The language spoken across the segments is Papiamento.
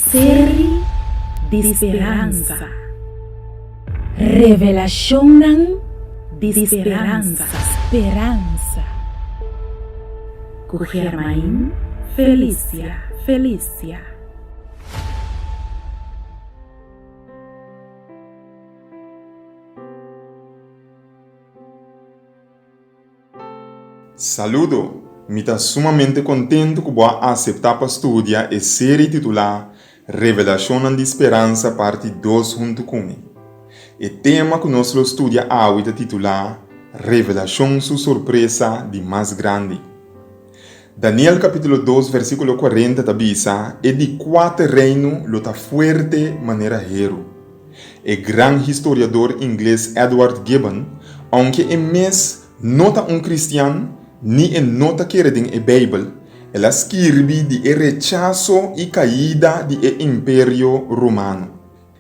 Seri di speransa. Revelashonnan di speransa. Speransa. Ku Germain Felicia Felicia. Saludo! Mi ta sumamente kontentu ku bo a aseptá pa studia e seri titulá Revelashonnan di Speransa Parti dos huntu ku mi. E tema ku nos lo studia awe ta titulá Revelashon Su Sorpresa di Mas Grandi. Daniel kapítulo dos versíkulo kuarenta ta bisa, E di kuater reino lo ta fuerte manera heru. E gran historiador ingles Edward Gibbon, ounke e mes no ta un kristian ni e no ta kere den e Beibel, el a skirbi di e rechaso i kaida di e Imperio Romano.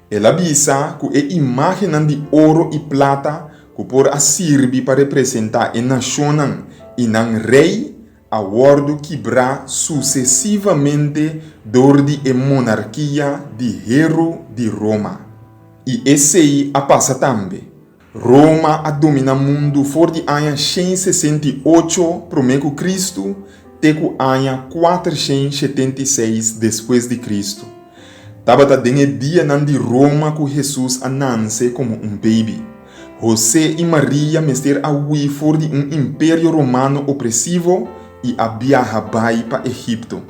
El a bisa ku e imágennan di oro i plata ku por a sirbi pa representá e nashonnan i nan rei a wòrdu kibrá susesivamente dor di e monarkia di heru di Roma. I esei a pasa tambe. Roma a dominá mundu for di aña 168 promé ku Kristu te ku aña 476 despues di Kristu. Tabata den e dianan di Roma ku Hesus a nanse komo un beibi. Hosé i Maria mester a hui for di un imperio romano opresivo i a biaha bai pa Egipto.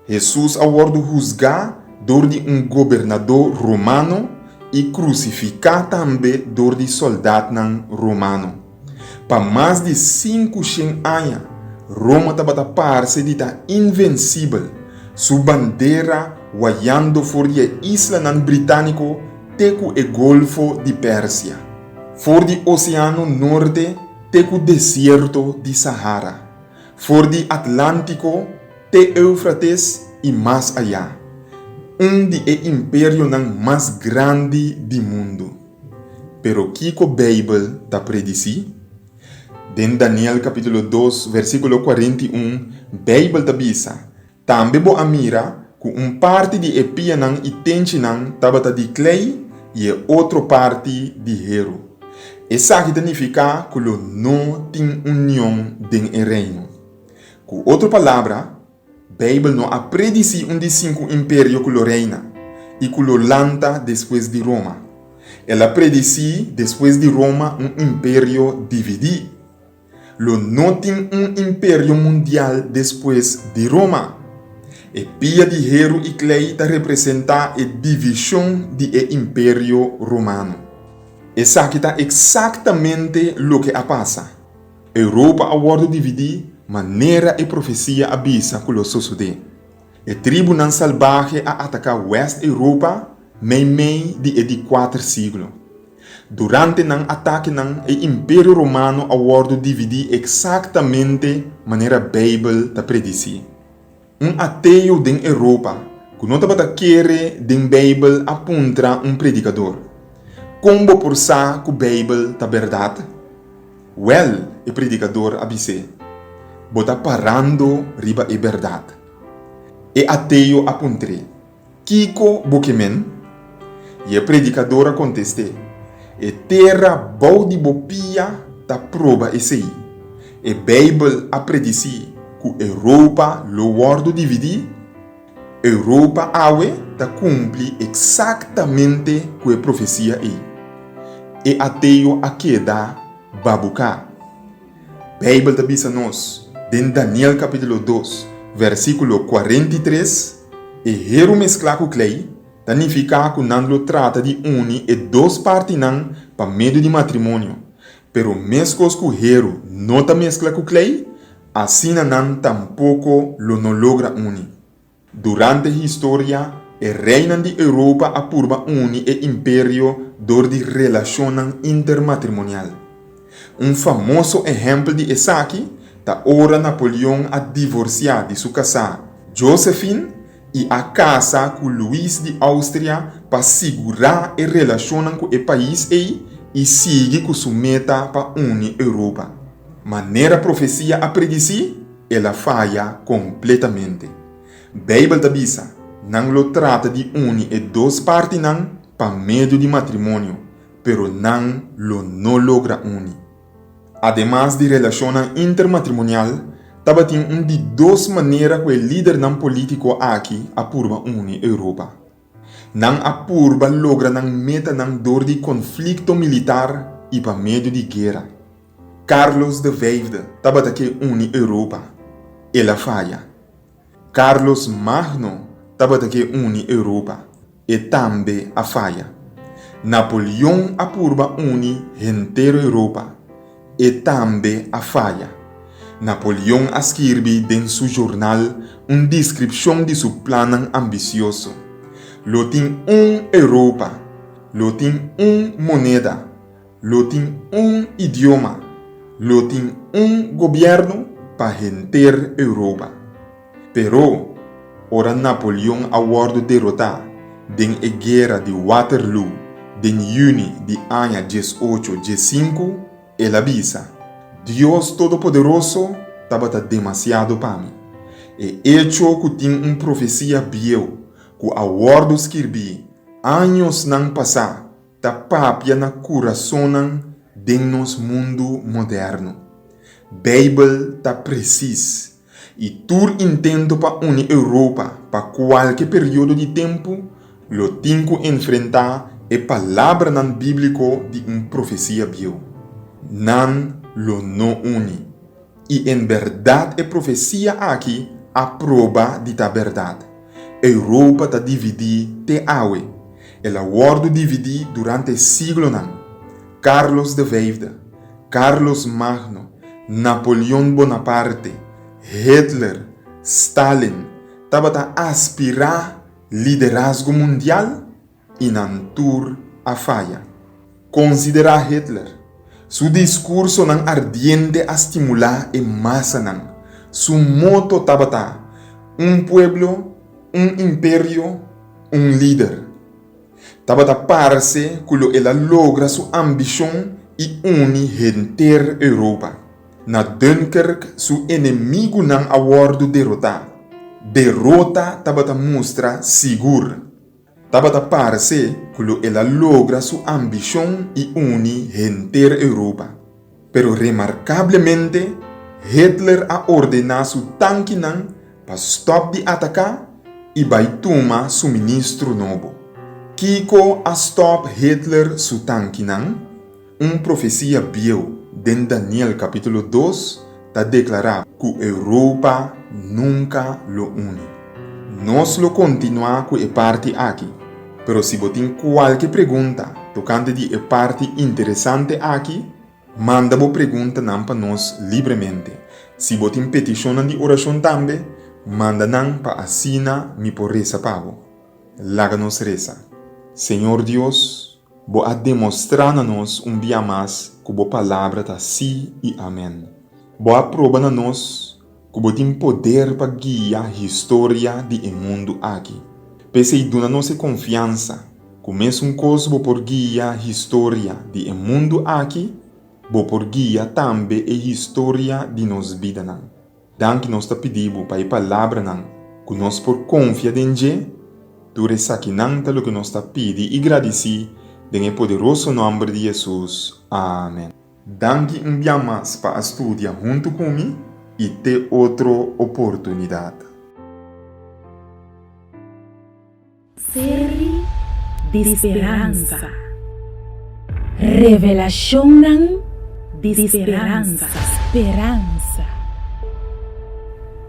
Hesus a wòrdu husgá dor di un gobernadó romano i krusifiká tambe dor di sòldatnan romano. Pa mas di 500 aña, Roma tabata parse di ta invensibel, su bandera wayando for di e islanan Britániko te ku e Golfo di Persia, for di Oseano Norte te ku Desierto di Sahara, for di Atlántiko te Eufrates i mas ayá, un di e imperionan mas grandi di mundu. Pero kiko Beibel ta predisí? Den Daniel kapítulo 2, versíkulo 41, Beibel ta bisa, Tambe bo a mira ku un parti di e pianan i tenchinan tabata di klei i e otro parti di heru. Esaki ta nifiká ku lo no tin union den e Reino. Ku otro palabra, Beibel no a predisí un di sinku imperio ku lo reina i ku lo lanta despues di Roma. El a predisí despues di Roma un imperio dividí. Lo no tin un imperio mundial despues di Roma. E pia di heru i klei ta representá e divishon di e Imperio Romano. Esaki ta eksaktamente loke a pasa. Europa a wòrdu dividí manera e profesia a bisa ku lo sosodé. E tribunan salbahe a ataká West Europa meimei di e di kuater siglo. Durante nan atakenan e Imperio Romano a wòrdu dividí eksaktamente manera Beibel ta predisí. Un ateo den Europa ku no tabata kere den Beibel a puntra un predikador, Kon bo por sa ku Beibel ta bèrdat? Wèl, e predikador a bis'é, bo ta parando riba e bèrdat. E ateo a puntr'é, Kiko bo ke men? I e predikador a kontest'é, E tera bou di bo pia ta proba esei. E Beibel a predisí ku Europa lo wòrdu dividí. Europa awe ta kumpli eksaktamente ku e profesia ei. E ateo a keda babuká. Beibel ta bisa nos den Daniel kapítulo 2, versíkulo 43, E heru mesklá ku klei ta nifiká ku nan lo trata di uni e dos partinan pa medio di matrimonio, pero meskos ku heru no ta meskla ku klei, asina nan tampoko lo no logra uni. Durante historia, e reinan di Europa a purba uni e imperio dor di relashonnan intermatrimonial. Un famoso ehèmpel di esaki ta ora Napoleon a divorsiá di su kasá Josephine i a kasa ku Louis di Austria pa sigurá e relashonnan ku e pais ei i sigui ku su meta pa uni Europa. Manera profesia a predisí, el a faya kompletamente. Beibel ta bisa. Nan lo trata di uni e dos partinan pa medio di matrimonio, pero nan lo no logra uni. Ademas di relashonnan intermatrimonial, tabatin un di dos manera ku e lidernan polítiko aki a purba uni Europa. Nan a purba logra nan metanan dor di konflikto militar i pa medio di guera. Carlos de Vijfde tabata ke uni Europa. El a faya. Carlos Magno tabata ke uni Europa. E tambe a faya. Napoleon a purba uni henter Europa. E tambe a faya. Napoleon a skirbi den su jornal un deskripshon di su plannan ambisioso, Lo tin un Europa, lo tin un moneda, lo tin un idioma, lo tin un gobièrnu pa henter Europa. Pero, ora Napoleon a wòrdu derotá den e Guera di Waterloo den yüni di aña diesocho diesinku, el a bisa, Dios Todopoderoso tabata demasiado pa mi. E echo ku tin un profesia bieu ku a wòrdu skirbí añosnan pasá ta papia na kurasonnan den nos mundu moderno. Beibel ta presis. I tur intento pa uni Europa pa kualke periodo di tempu lo tin ku enfrentá e palabranan bíbliko di un profesia bieu, Nan lo no uni. I en bèrdat e profesia aki a proba di ta bèrdat. Europa ta dividí te awe. El a wòrdu dividí durante siglonan. Carlos de Vijfde, Carlos Magno, Napoleon Bonaparte, Hitler, Stalin tabata aspirá liderazgo mundial i nan tur a faya. Konsiderá Hitler. Su diskursonan ardiente a stimulá e masanan. Su moto tabata, Un pueblo, un imperio, un lider. Tabata parse ku lo el a logra su ambishon i uni henter Europa. Na Dunkirk su enemigunan a wòrdu derotá. Derota tabata mustra sigur. Tabata parse ku lo el a logra su ambishon i uni henter Europa. Pero remarkablemente, Hitler a ordená su tankinan pa stòp di ataká i bai tuma suministro nobo. Kiko a stòp Hitler su tankinan? Un profesia bieu den Daniel kapítulo dos ta deklará ku Europa nunka lo uni. Nos lo kontinuá ku e parti aki, pero si bo tin kualke pregunta tokante di e parti interesante aki, manda bo preguntanan pa nos libremente. Si bo tin petishonnan di orashon tambe, manda nan pa asina mi por resa pa bo. Laga nos resa. Señor Dios, bo a demostrá na nos un bia mas ku bo palabra ta sí i amèn. Bo a proba na nos ku bo tin poder pa guia historia di e mundu aki. P'esei duna nos e konfiansa ku mesun kos bo por guia historia di e mundu aki, bo por guia tambe e historia di nos bidanan. Danki nos ta pidi bo pa e palabranan ku nos por konfia den dje, tur esakinan ta loke nos ta pidi i gradisí den e poderoso nòmber di Hesus. Amen. Danki un bia mas pa a studia huntu ku mi i te otro oportunidat. Seri di speransa. Revelashonnan di speransa. Speransa.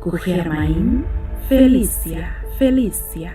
Ku Germain Felicia. Felicia.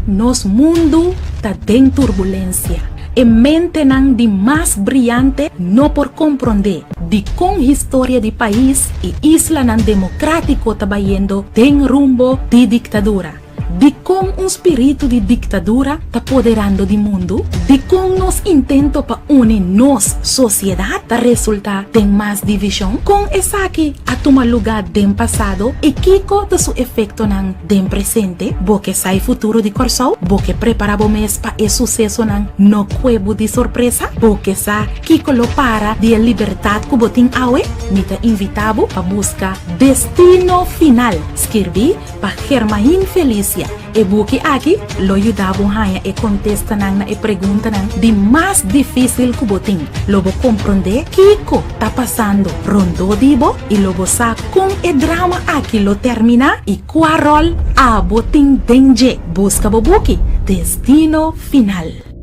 Nos mundu ta den turbulensia. E mentenan di mas briante no por komprondé dikon historia di pais i islanan demokratiko ta bayendo den rumbo di diktadura. Dikon un spiritu di diktadura ta poderando di mundu? Dikon nos intento pa uni nos sosiedat ta resultá den mas divishon? Kon esaki a tuma lugá den pasado i kiko ta su efektonan den presente? Bo ke sa e futuro di Kòrsou? Bo ke prepará bo mes pa e susesonan no kue bo di sorpresa? Bo ke sa kiko lo para di e libertat ku bo tin awe? Mi ta invitá bo pa buska Destino Final, skirbí pa Germain Felicia. E buki aki lo yuda bo haña e kontestanan na e preguntanan di mas difísil ku bo tin. Lo bo komprondé kiko ta pasando rondó di bo i lo bo sa kon e drama aki lo terminá i kua ròl abo tin den dje. Buska bo buki Destino Final.